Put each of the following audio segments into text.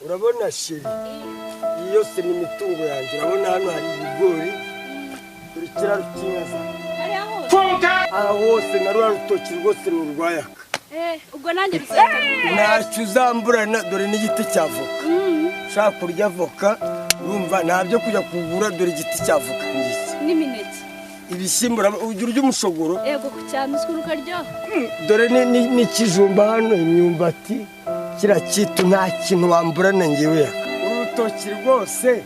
Urabona chérie, iyi yose ni imitungo yanjye. Urabona hano hari ibigori, dore ikiraro cy'inka zanjye. Hariya hose? Aha hose na ruriya rutoki rwose ni urwayaka. Eh, ubwo nanjye bizahita. Ntacyo uzamburana. Dore n'igiti cya voka. Ushaka kurya voka, urumva nta byo kujya kugura. Dore igiti cya voka ngiki. N'imineke. Ibishyimbo, ujya urya umushogoro? Yego, ku cyane, uzi ukaryoha. Dore n'ikijumba hano, imyumbati, kiriya kitu, nta kintu wamburana ngewe yaka. Uru rutoki rwose,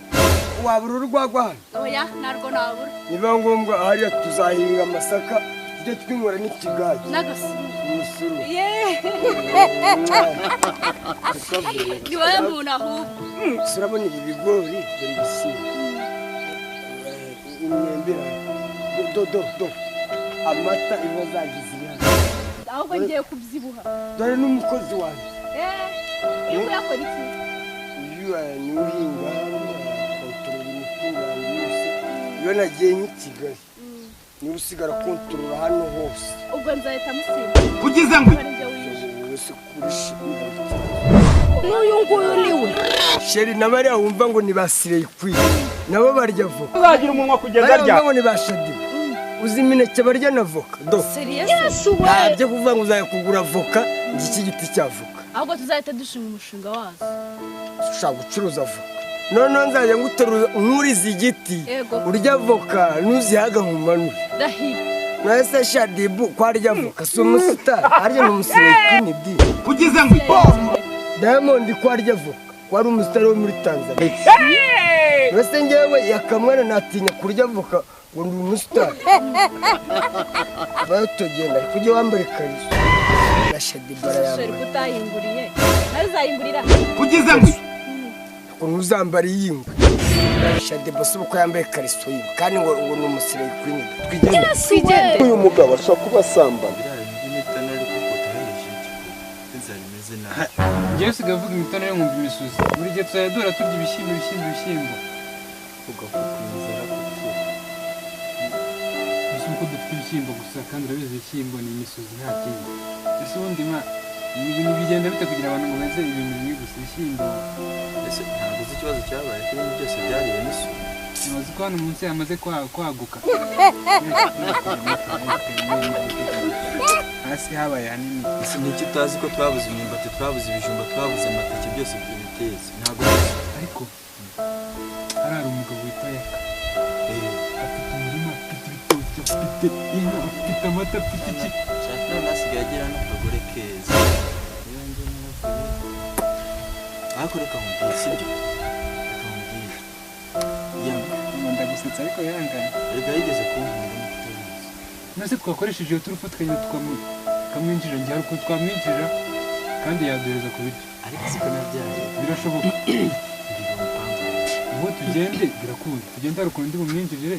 wabura urwagwa hano? Oya, ntarwo nabura. Niba ngombwa hariya tuzahinga amasaka, tujye twinywera n'ikigage. N'agasuru. Umusuru. Yeee, ni wowe muntu ahubwo. Urabona ibi bigori, dore ibishyimbo, imyembe irahari. Do do do, amata, inka zagize inyana. Ahubwo ngiye kubyibuha. Dore n'umukozi wanjye. Eh, iyo yakora iki? Uyu niwe uhinga hano, akontorora imitungo yanjye yose. Iyo nagiye nk'i Kigali, niwe usigara akontorora hano hose. Ubwo nzahita musimba. Ugize ngo ari njye wishe. Wese kurisha. N'uyu nguyu ni we. Chérie, na bariya wumva ngo ni ba slay queen, nabo barya voka. Uzagira umunwa kugeza Bariya rya wumva ngo ni ba Shaddyboo, uzi imineke barya na voka do? Sérieux? Yesu we! Nta byo kuvuga ngo uzajya kugura voka. Ngiki giti cya voka. Ahubwo tuzahita dushinga umushinga wazo. Ushaka gucuruza voka, noneho nzajya nguterura nkuriza igiti. Yego. Urya voka, ntuzihaga nkumanure. Ndahira. Mwese Shaddyboo ko arya voka, si umusitari? Harya ni umu slay queen di. Ugize ngo Diamond ko arya voka, ko ari umusitari wo muri Tanzania, mbese ngewe yakamwana natinya kurya voka ngo ndi umusitari? Bayo tugenda, ariko ujye wambara ikariso na Shaddyboo Chérie. Arayambaye. Kutayinguriye nawe uzayingurira. Ugize ngo Ukuntu uzambara iy'ingwe Shaddyboo, si uko yambaye ikariso y'ingwe kandi ngo ni umu slay queen? Twigende. Yesu we! Uyu mugabo ashobora kuba asambana. Biriya bintu by'imitonore ariko tuhereje inzara imeze nabi. Ngewe usigaye uvuga imitonore nkumva imisuzi. Buri gihe tuzajya duhora turya ibishyimbo, ibishyimbo, ibishyimbo. Ugafuka inzara kuko Gusa uko dufite ibishyimbo gusa, kandi urabizi ibishyimbo ni imisuzi, nta kindi. Ese ubundi ma ibi bintu bigenda bite kugira abantu ngo beze ibintu bimwe gusa, ibishyimbo? Ese ntabwo uzi ikibazo cyabaye, ko ibintu byose byariwe n'isuri? Ntibazi ko hano munsi hamaze kwaguka, hasi habaye hanini. Ese ni iki utazi, ko twabuze imyumbati, twabuze ibijumba, twabuze amateke, byose biteze? Ntabwo ubizi? Ariko hari umugabo witwa Yaka. Afite umurima, afite ibitoki, afite inka, afite amata, afite iki. Shaka none asigaye agira n'akagore keza. Niba njye naravuye, ariko reka nkubwire, sibyo? Reka nkubwire, yanga. Ndagusetsa, ariko yangana. Erega yigeze kunkunda, nuko utabizi. Nase twakoresheje iyo turufu, tukagenda tukamwinjira. Njye hari ukuntu twamwinjira kandi yaduhereza ku biryo. Ariko siko nabyaye. Birashoboka. Mbwira umupangu. Ubu tugende, birakunda, tugende. Hari ukuntu ndi bumwinjirire.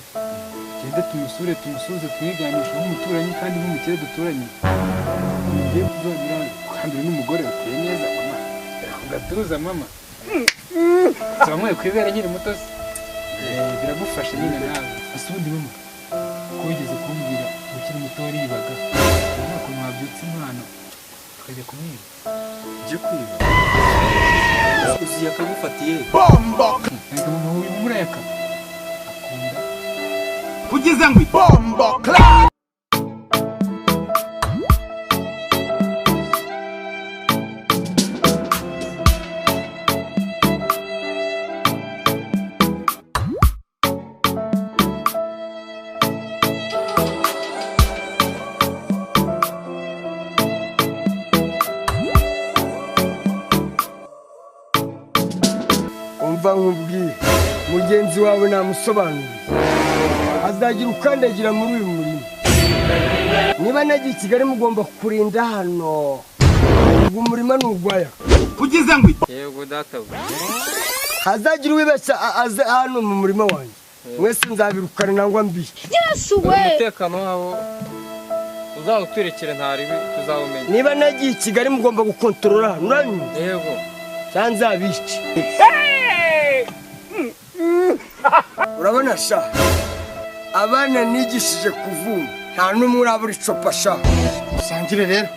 Tugende tumusure, tumusuhuze, tumwiganishe nk'umuturanyi kandi nk'umukire duturanye. Ngiye kuzagira kandi uri n'umugore uteye neza, mama, ku gatuza mama, zamuye ku ibere nkiri muto se. Eh, biragufasha nyine nawe. Ese ubundi mama, ko wigeze kumbwira ukiri muto waribaga, nta kuntu wabyutsa impano tukajya kumwiba? Ujye kwiba uzi yakagufatiye. Erega mama, uyu murayaka akunda. Ugize ngo Bombo clap. Umva nkubwire, mugenzi wawe namusobanuriye, azagira ukandagira muri uyu murima. Niba nagiye i Kigali, mugomba kurinda hano. Ugu murima ni urwaya. Ugize ngo Yego data we. Hazagira uwibeshya aze hano mu murima wanjye, mwese nzabirukana nangwa mbice. Yesu we! Umutekano wabo uzawutwerekere, ntaribi tuzawumenya. Niba nagiye i Kigali, mugomba gukontorora hano, uranyumva? Yego. Cyangwa nzabice. Urabona sha, abana nigishije kuvuma, nta n'umwe urabura icopa sha. Usangire rero.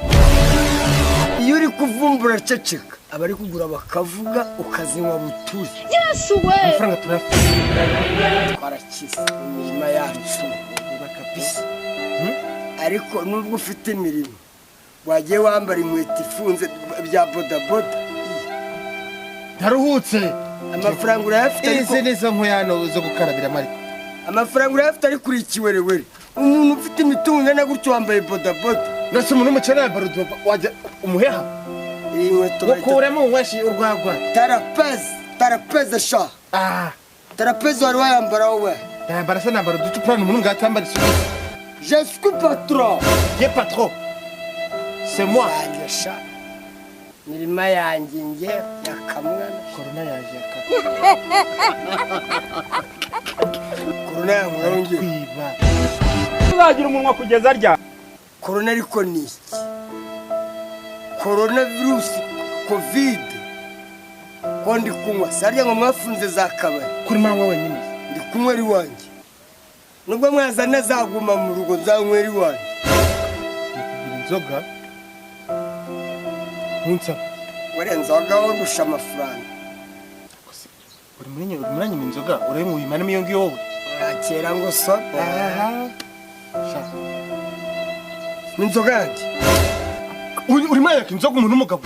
Iyo uri kuvumbura, ceceka. Abari kugura bakavuga ukazinywa buturi. Yesu we. Amafaranga turayafite. Twarakize imirima yacu Kabisa. Ariko nubwo ufite imirimo, wagiye wambara inkweto ifunze bya bodaboda. Ndaruhutse. Amafaranga urayafite ariko Izi nizo nkwano zo gukarabiramo ariko. Amafaranga urayafite ariko uri ikiwerewere. Umuntu ufite imitungo ingana gutyo wambaye bodaboda. Ndetse umuntu w'umukene yambara wajya umuheha. Iyi nkweto bayita Ukuremo unyweshe urwagwa. Tarapeze, tarapeze sha. Ah, tarapeze wari wayambara wowe? Nambara se nambara uducupa umuntu ngatambara isugi. Je suis patron. Ye patron. C'est moi. Yanjye sha. Mirima yanjye nge yakamwana. Corona yaje yaka. Corona yankuraho ngiye. Kwiba. Uzagira umunwa kugeza rya. Corona ariko ni iki? Corona virus, Covid. Ko ndi kunywa sarya ngo mwafunze za kabari. Kuri mama wenyine. Ndi kunywa ari wanjye. Nubwo mwazana zaguma mu rugo nzanywera iwanjye. Kugura inzoga. Ntunsa. Warenzaga ndusha amafaranga. Uri muri nyine uri muri nyine inzoga urayinywa uyimanamo iyo ngiyo wowe. Akera ngo so. Aha. Sha. Inzoga yanjye. Uri mwayaka inzoga umuntu w'umugabo.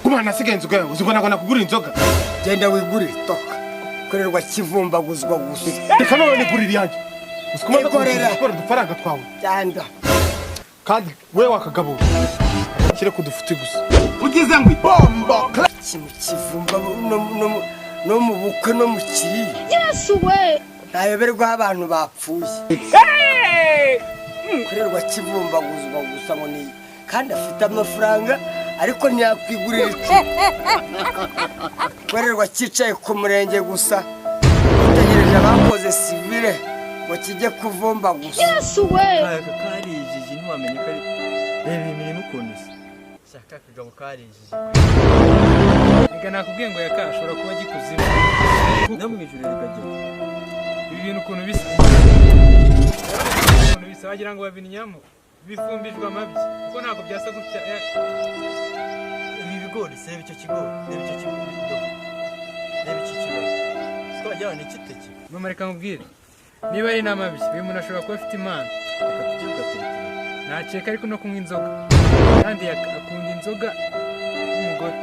Gumana nasigaye inzoga yawe uzi ngo ntabwo nakugurira inzoga. Genda wigurire toka. Korerwa kivumbaguzwa gusa. Reka none nigurire iyanjye. Uzi ko umaze Ikorera. gukora udufaranga twawe. Genda. Kandi we wakagabo. Shyire ku dufuti gusa. Ugize ngo iki? Bombo clap. Ikintu kivumba no mu bukwe no mu kiriyo. Yesu we. Ntayoberwaho abantu bapfuye. Korerwa kivumbaguzwa gusa ngo ni kandi afite amafaranga ariko ntiyakwigurira icupa. Korerwa cyicaye ku murenge gusa utegereje abakoze sivile ngo kijye kuvumba gusa. Yesu we. Aka karijiji ntiwamenye ko ari. Reba imirimo ukuntu isa. Shaka akagabo karijiji. Reka nakubwiye ngo yaka ashobora kuba agikuzimu. No mu ijuru rikagera. Ibi bintu ukuntu bisa. Ukuntu bisa wagira ngo babinyamo. Bifumbijwe amabyi. Kuko ntabwo byasa gutya. Ibi bigori se reba icyo kigori, reba icyo kigori. Reba iki kibazo. Twajya ni igiteke. Mama reka nkubwire. Niba ari n'amabyi, uyu muntu ashobora kuba afite impano. Reka tujye ugaterekera. Naceka ariko no kunywa inzoga. Kandi akunda inzoga nk'umugore.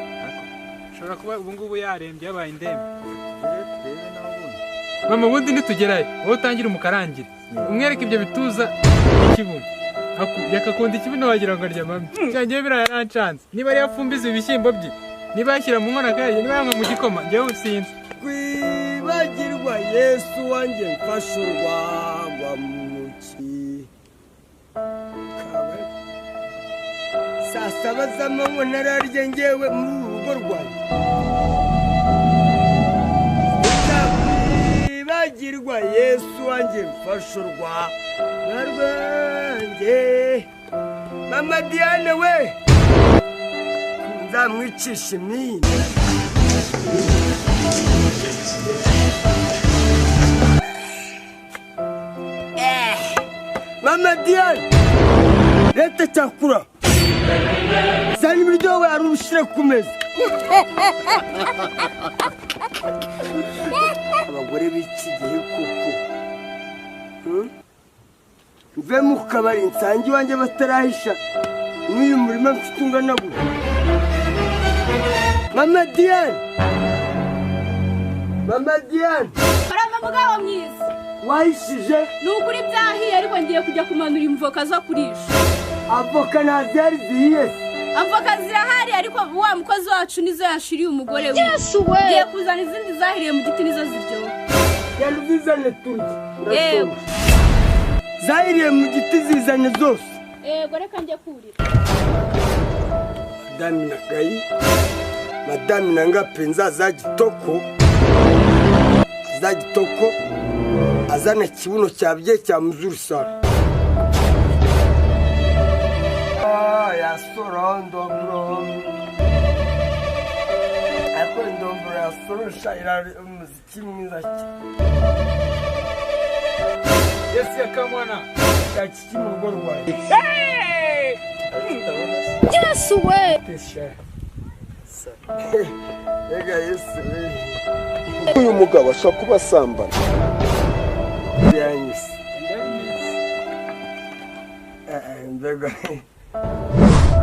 Ashobora kuba ubu ngubu yarembye yabaye indembe. Turebe nawe ubundi. Mama ubundi nitugerayo, wowe utangire umukarangire. Umwereke ibyo bituza n'ikibuno. Yakakunda ikibuno wagira ngo arya amabyi. Cyangiye biriya yarancanze. Niba ari yafumbiza ibishyimbo bye, niba yashyira mu nkono akayarya, niba yanywa mu gikoma, njyewe sinzi. Kwibagirwa Yesu wanjye mfashe urwagwa mu ntoki. Saa saba z'amanywa nararye ngewe muri uru rugo rwanjye. Kwibagirwa Yesu wanjye mfashe urwagwa rwanjye. Mama Diane we nzamwicisha imyina. Mama Diane, leta cyakura. Zana ibiryo wowe ari ubishyire ku meza. Abagore b'iki gihe koko. Mve mu kabari nsange iwanjye batarahisha n'uyu murima mfite ungana gutya. Mama Diane, Mama Diane. Karama mugabo mwiza. Wahishije? Ni ukuri byahiye ariko ngiye kujya kumanura imvoka zo kurisha. Avoka ntabyari zihiye. Avoka zirahari ariko wa mukozi wacu nizo yashiriye umugore we. Yesu we. Ngiye kuzana izindi zahiriye mu giti nizo ziryoha. Genda uzizane turye. Yego. Zahiriye mu giti zizane zose. Yego reka njye kurira. Madame Nagayi, Madame Nangapenza za gitoko. Za gitoko. Azana kibuno cyabye cya muzuri sana. Ah, ya sorondo bro. Ariko ndombro ya sorosha irari umuziki mwiza cyane. Yesu yakamwana. Cyakiki mu rugo rwawe. Yesu we. Tesha. kabisa. Ega Yesu. Uyu mugabo ashobora kuba asambana. Yanyise. Mbega.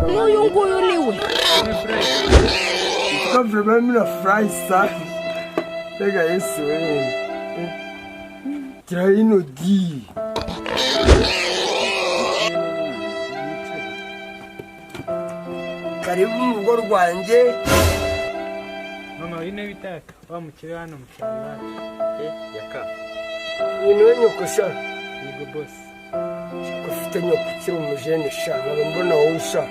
N'uyu nguyu ni we. Kwa vraiment mina fry ça. Mbega Yesu. Traino di. Karibu mu rugo rwanjye. Mama wine bitaka wa mukire hano mu cyaro iwacu. Yaka. Ni niwe nyoko sha. Yego boss. Ufite nyoko ukiri umujene sha, nkaba mbona wowe sha.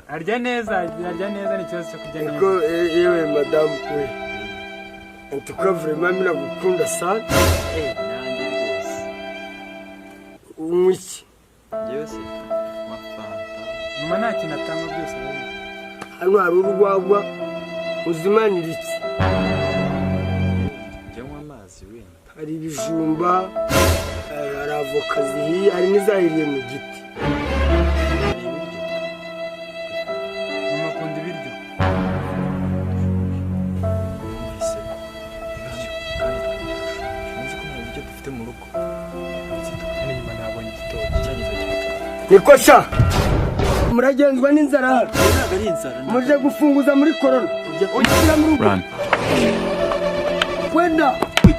Arya neza, arya neza ni ikibazo cyo kurya neza. Niko yewe madamu we. En tout cas vraiment mina gukunda sana. Nanjye rwose. Unywa iki? Njyewe se mafanta. Mama nta kintu atanga byose arabona. Hano hari urwagwa uzimanira iki? Njya nywa amazi wenda. Hari ibijumba, hari avoka zihiye, hari n'izahiriye mu giti. Hari ibiryo. Mama akunda ibiryo. Numvise ibiryo kandi turashonje. Nzi ko nta biryo dufite mu rugo. Hano inyuma nabonye igitoki. Cyageze gito. Niko sha. Muragenzwa n'inzara hano. Ntabwo ari inzara. Muje gufunguza muri corona. Ushyira mu rugo. Wenda.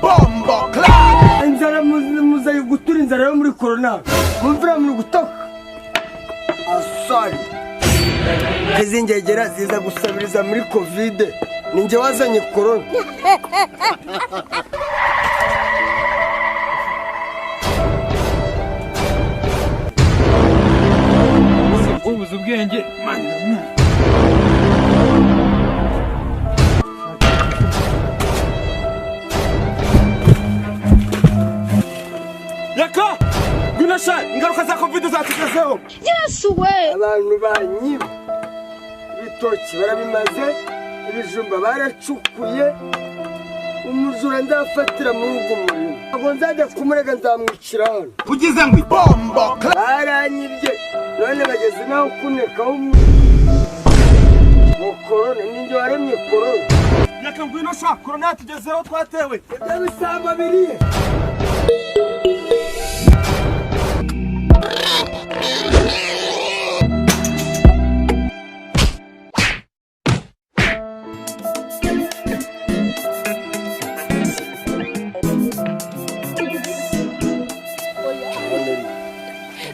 Bombo clap. Inzara muzayi gutura inzara yo muri corona. Mumvira muri gutoka. Asari. Izi ngegera ziza gusabiriza muri covid. Ninjye wazanye corona. Ubuze ubwenge mwana. Yaka! Ngwino sha, ingaruka za covid zatugezeho. Yesu we! Abantu banyiba ibitoki barabimaze, ibijumba baracukuye, umujura nzafatira muri ubwo murima. Ntabwo nzajya kumurega nzamwicira hano. Ugize ngo Bombo clap. Baranyibye none bageze naho kunekaho ngo korona ninjye waremye korona. Yaka ngwino sha, corona yatugezeho twatewe. Ibyo bisambo biriye.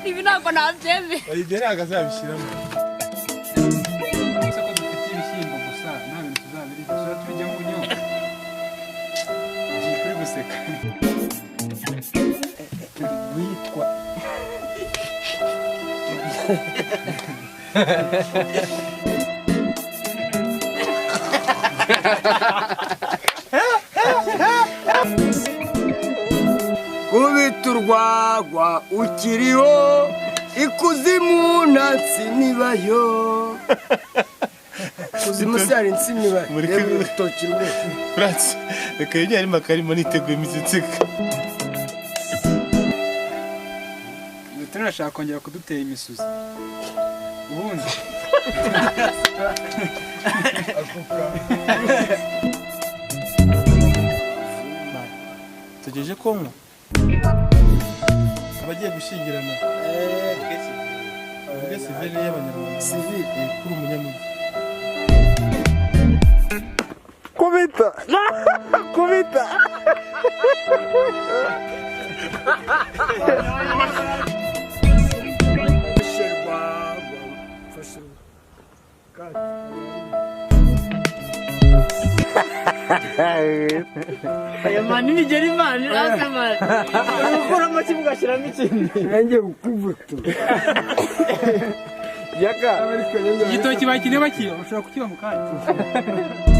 Ibi ntabwo nabyemera. Ibyo ntabwo azabishyiramo. Ese ko dufite ibishyimbo gusa nta bintu tuzabirya tuzaba tubijyamo ubunyobwa. Ngiye kuri guseka. Witwa kubita urwagwa ukiriho ikuzimu nta nsinibayo. Kuzimu se hari insinibayo. Reba urutoki rwose. France, reka yongere arimo akarimo niteguye imitsi nseka. Turashaka kongera kudutera imisuzi. Ubundi Tugejeje konka abagiye gushyingirana. Uvuge sivile y'abanyarwanda. Sivile. Kuri umunyamujyi. Kubita. Kubita. Aya mani nigera imana irasamara. Ukuramo kimwe ugashyiramo ikindi. Nanjye kukuvutura. Yaka. Igitoki bakiriye bakiba ushobora kukiba mu kanya.